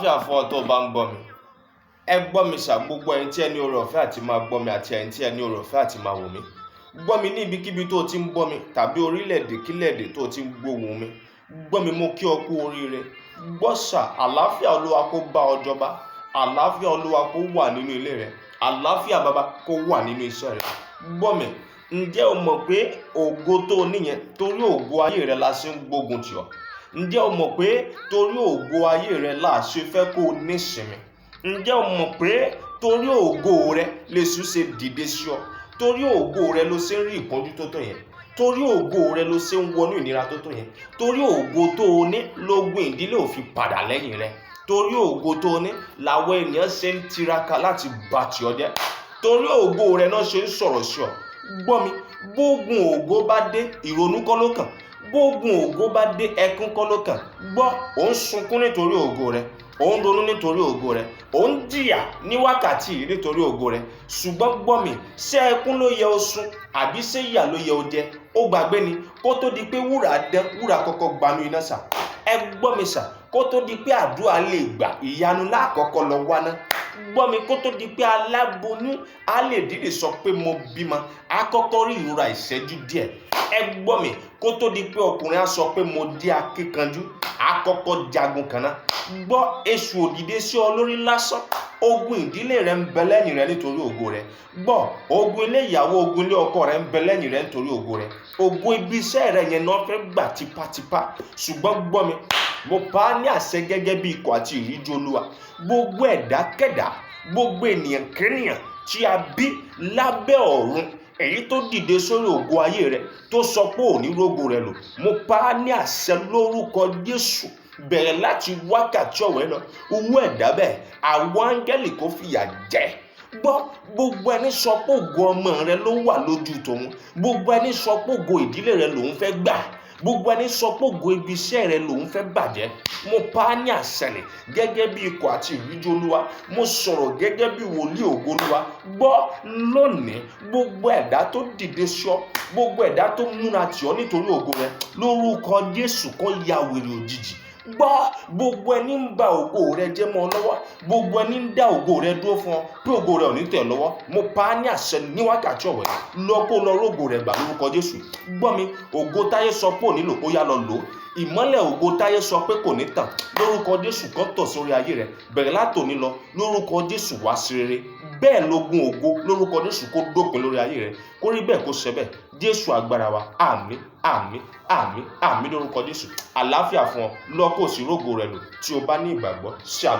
Àlàáfíà fún ọ tó bá ń gbọ́ mi. Ẹ gbọ́ mi sà, gbogbo ẹ̀yin tí ẹ ní oore ọ̀fẹ́ àti máa gbọ́ mi àti ẹ̀yin tí ẹ ní oore ọ̀fẹ́ àti máa wò mí. Gbọ́ mi ní ibikíbi tó o ti ń gbọ́ mi tàbí orílẹ̀-èdè kílẹ̀-èdè tó o ti ń gbóhùn mi. Gbọ́ mi, mo kí ọ kú oríire. Gbọ́ sà, àlàáfíà Olúwa kó bá ọ jọba. Àlàáfíà Olúwa kó wà nínú ilé rẹ. Àlàáfíà baba kó wà nínú iṣẹ́ rẹ. Gbọ́ mi, ǹjẹ́ o mọ̀ pé ògo tó o níyẹn, torí ògo ayé rẹ la ṣe ń gbógun tì ọ́? Ǹjẹ́ o mọ̀ pé torí ògo ayé rẹ la ṣe fẹ́ kó o nísinmi? Ǹjẹ́ o mọ̀ pé torí ògo rẹ lèṣù ṣe dìde sí ọ? Torí ògo rẹ ló ṣe ń rí ìpọ́njú tó tó yẹn. Torí ògo rẹ ló ṣe ń wọnú ìnira tó tó yẹn. Torí ògo tó o ní lógún ìdílé ò fi padà lẹ́yìn rẹ. Torí ògo tó o ní làwọn ènìyàn ṣe ń tiraka láti bà tì ọ́ jẹ́. Torí ògo rẹ náà ṣe ń sọ̀rọ̀ sí ọ. Gbọ́ mi, bógun ògo bá dé, ìrònú kọ́ ló kàn. Bógun ògo bá dé, ẹkún kọ́ ló kàn. Gbọ́, ò ń sunkún nítorí ògo rẹ, ò ń ronú nítorí ògo rẹ, ò ń jìyà ní wákàtí yìí nítorí ògo rẹ. Ṣùgbọ́n gbọ́ mi, ṣé ẹkún ló yẹ o sun àbí ṣé ìyà ló yẹ o jẹ? Ó gbàgbé ni, kó tó di pé wúrà dán, wúrà kọ́kọ́ gbanú iná sà. Ẹ gbọ́ mi sà, kó tó di pé àdúrà lè gbà, ìyanu lákọ̀ọ́kọ́ lọ wá ná. Gbọ́ mi, kó tó di pé aláboyún á lè dídì sọ pé mo bímọ, á kọ́kọ́ rí ìrora ìṣẹ́jú díẹ̀. Ẹ gbọ́ mi, kó tó di pé ọkùnrin á sọ pé mo dé akíkanjú, á kọ́kọ́ jagun kan ná. Gbọ́, èṣù òdìdé sí ọ lórí lásán. Ogun ìdílé rẹ ń bẹ lẹ́yìn rẹ nítorí ògo rẹ. Gbọ́, ogun ilé ìyàwó, ogun ilé ọkọ rẹ ń bẹ lẹ́yìn rẹ nítorí ògo rẹ. Ògo ibi iṣẹ́ rẹ yẹn náà fẹ́ gbà tipátipá. Ṣùgbọ́n gbọ́ mi, mo pa á ní àṣẹ gẹ́gẹ́ bí ikọ̀ àti ìríjú Olúwa. Gbogbo ẹ̀dákẹ́dá, gbogbo ènìyàn kéèyàn tí a bí lábẹ́ ọ̀run, èyí tó dìde sórí ògo ayé rẹ, tó sọ pé ò ní rógo rẹ lò, mo pa á ní àṣẹ lórúkọ Jésù. Bẹ̀rẹ̀ láti wákàtí ọ̀wẹ́ lọ, owó ẹ̀dá bẹ́ẹ̀, àwọn áńgẹ́lì kò fìyà jẹ. Gbọ́, gbogbo ẹni sọ pé ògo ọmọ rẹ ló wà lójú tòun, gbogbo ẹni sọ pé ògo ìdílé rẹ lòun fẹ́ gbà, gbogbo ẹni sọ pé ògo ibi iṣẹ́ rẹ lòun fẹ́ bàjẹ́, mo pa á ní àṣẹ ni gẹ́gẹ́ bí ikọ̀ àti ìríjú Olúwa. Mo sọ̀rọ̀ gẹ́gẹ́ bí wòlíì ògo Olúwa. Gbọ́ lónìí, gbogbo ẹ̀dá tó dìde sí ọ, gbogbo ẹ̀dá tó múra tì ọ́ nítorí ògo rẹ, lórúkọ Jésù, kó ya wèrè òjijì. Gbọ́, gbogbo ẹni ń ba ògo rẹ jẹ́ mọ́ ọ lọ́wọ́, gbogbo ẹni ń dá ògo rẹ dúró fún ọ pé ògo rẹ ò ní tẹ̀ lọ́wọ́, mo pa á ní àṣẹ ní wákàtí ọ̀wẹ́ lọ, kó lọ rógo rẹ gbà lórúkọ Jésù. Gbọ́ mi, ògo táyé sọ pé ò nílò, ó yá, lọ lò ó. Ìmọ́lẹ̀ ògo táyé sọ pé kò ní tàn, lórúkọ Jésù, kó tàn sórí ayé rẹ. Bẹ̀rẹ̀ látòní lọ, lórúkọ Jésù, wá sí rere. Bẹ́ẹ̀ lógun ògo, lórúkọ Jésù, kó dópin lórí ayé rẹ. Kó rí bẹ́ẹ̀, kó ṣe bẹ́ẹ̀. Jésù agbára wa. Àmín, àmín, àmín, àmín lórúkọ Jésù. Àlàáfíà fún ọ. Lọ kó o sì rógo rẹ lò tí o bá ní ìgbàgbọ́. Ṣe àmín.